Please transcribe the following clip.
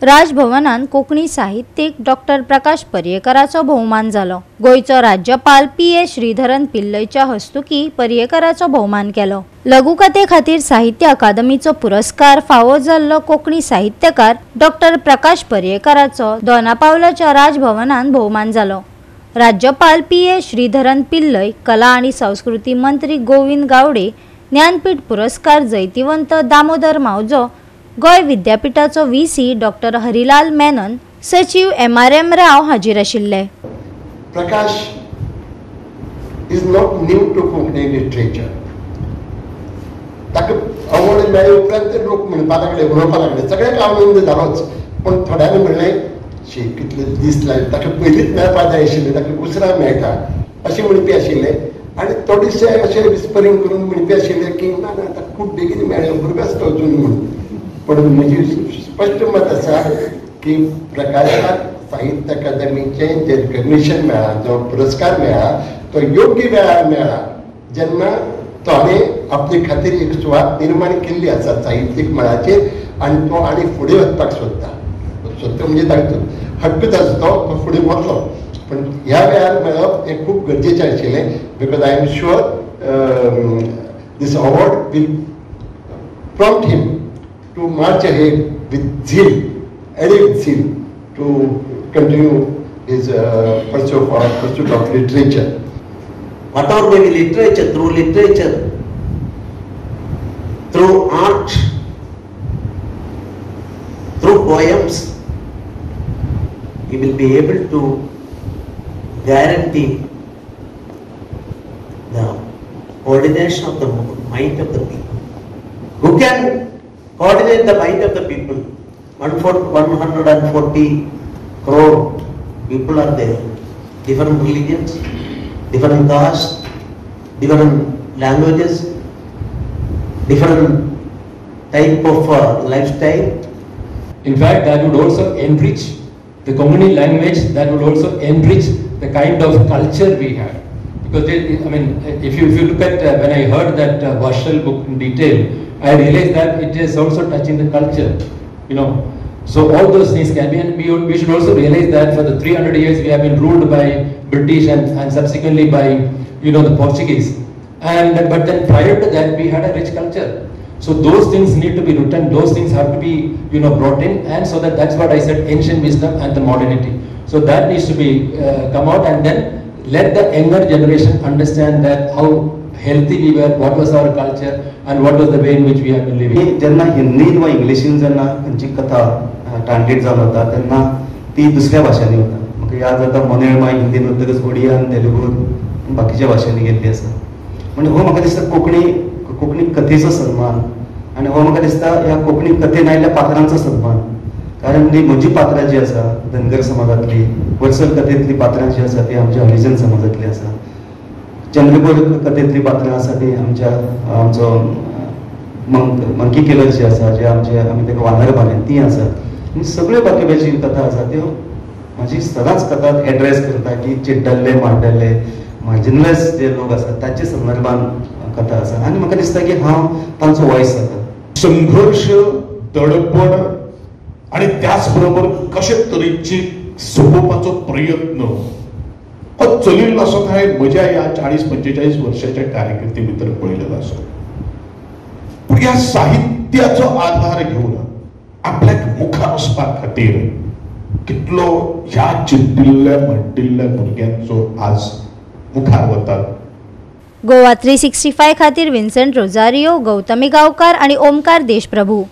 राजभवनान कोंकणी साहित्यीक डॉक्टर प्रकाश पर्येकराचो भोवमान जालो. गोंयचो राज्यपाल पी.ए. श्रीधरन पिल्लईच्या हस्तुकी पर्येकराचो भोवमान केलो. लघुकथे खातीर साहित्य अकादमीचो पुरस्कार फावो जाल्लो कोंकणी साहित्यकार डॉक्टर प्रकाश पर्येकराचो दोनापावलाच्या राजभवनान भोवमान जालो. राज्यपाल पी.ए. श्रीधरन पिल्लई, कला आनी संस्कृती मंत्री गोविंद गावडे, ज्ञानपीठ पुरस्कार जैतिवंत Damodar Mauzo, Goa विद्यापीठाचो VC doctor Harilal Menon, सचिव एम.आर.एम. राव हाजीर आशिल्ले. Prakash is not new to Konkani literature. ताका अवॉर्ड मेळ्ळे उपरांत लोक म्हणपाक लागले, उलोवपाक लागले, सगळ्यांक आनंद जालोच. पूण थोड्यांनी म्हणलें शी कितले दीस लागले, ताका पयलींच मेळपाक जाय आशिल्लें, ताका उसरां मेळटा अशें म्हणपी आशिल्ले. आनी थोडेशे अशें विस्परींग करून म्हणपी आशिल्ले की ना ना ताका खूब बेगीन मेळ्ळें, भुरगो आसता अजून म्हणून. पण म्हजी स्पश्ट मत आसा की प्रकाशाक साहित्य अकादमीचें जें रिकग्निशन मेळ्ळां, जो पुरस्कार मेळ्ळा तो योग्य वेळार मेळ्ळा, जेन्ना तो हाणें आपले खातीर एक सुवात निर्माण केल्ली आसा साहित्यीक मळाचेर आनी तो आनी फुडें वचपाक सोदता. सोदता म्हणजे ताचो हक्कच आसा तो फुडें वतलो. पण ह्या वेळार मेळप हें खूब गरजेचें आशिल्लें, because I am sure this award will prompt him to march ahead with zeal, added zeal, to continue his pursuit of literature. Whatever may be literature, through literature, through art, through poems, he will be able to guarantee the coordination of the mind of the people. Who can coordinate the mind of the people? 140 crore people are there. Different religions, different castes, different languages, different type of lifestyle. In fact, that would also enrich the Konkani language, that would also enrich the kind of culture we have. Because they, I mean, if you look at, when I heard that Varshal book in detail, I realized that it is also touching the culture, you know. So all those things can be, and we should also realize that for the 300 years we have been ruled by British and subsequently by, you know, the Portuguese. And but then prior to that we had a rich culture. So those things need to be written, those things have to be, you know, brought in, and so that's what I said, ancient wisdom and the modernity. So that needs to be come out, and then let the younger generation understand that how healthy we were, what was our culture, and what was the way in which we have been living. जेन्ना हिंदीन वा इंग्लिशीन जेन्ना खंयची कथा translate जावन वता तेन्ना ती दुसऱ्या भाशांनी वता. म्हाका याद जाता मोनेळ हिंदीन वतकच ओडियान, तेलुगून, बाकीच्या भाशांनी गेल्ली आसा. म्हणजे हो म्हाका दिसता कोंकणी कोंकणी कथेचो सन्मान, आनी हो म्हाका दिसता ह्या कोंकणी कथेन आयिल्ल्या पात्रांचो सन्मान. कारण ती म्हजी पात्रां जी आसा धनगर समाजांतली, वर्सल कथेंतली पात्रां जी आसा ती आमच्या हरिजन समाजांतली आसा, चंद्रपूर कथेंतली पात्रां आसा ती आमच्या आमचो मंकी किलर जी आसा, जे आमचे आमी ताका वानर भाले ती आसा. आनी सगळ्यो बाकीबाची कथा आसा त्यो म्हाजी सदांच कथा एड्रेस करता की चिड्डल्ले, माड्डल्ले, मार्जिनलायज जे लोक आसात ताचे संदर्भान कथा आसा. आनी म्हाका दिसता की हांव तांचो वॉयस जाता. संघर्ष, दडपण आणि त्याचबरोबर कशे तरेची सोंपोवपाचो प्रयत्न हो चलिल्लो आसा. हांवें म्हज्या ह्या 40-45 वर्साच्या कारकिर्दी भितर पळयलेलो आसा. पूण ह्या साहित्याचो आधार घेवन आपल्याक मुखार वचपा खातीर कितलो ह्या चिड्डिल्ल्या म्हणटिल्ल्या भुरग्यांचो आज मुखार वतात. गोवा 365 खातीर विन्सेंट रोजारियो, गौतमी गांवकार आणि ओमकार देशप्रभू.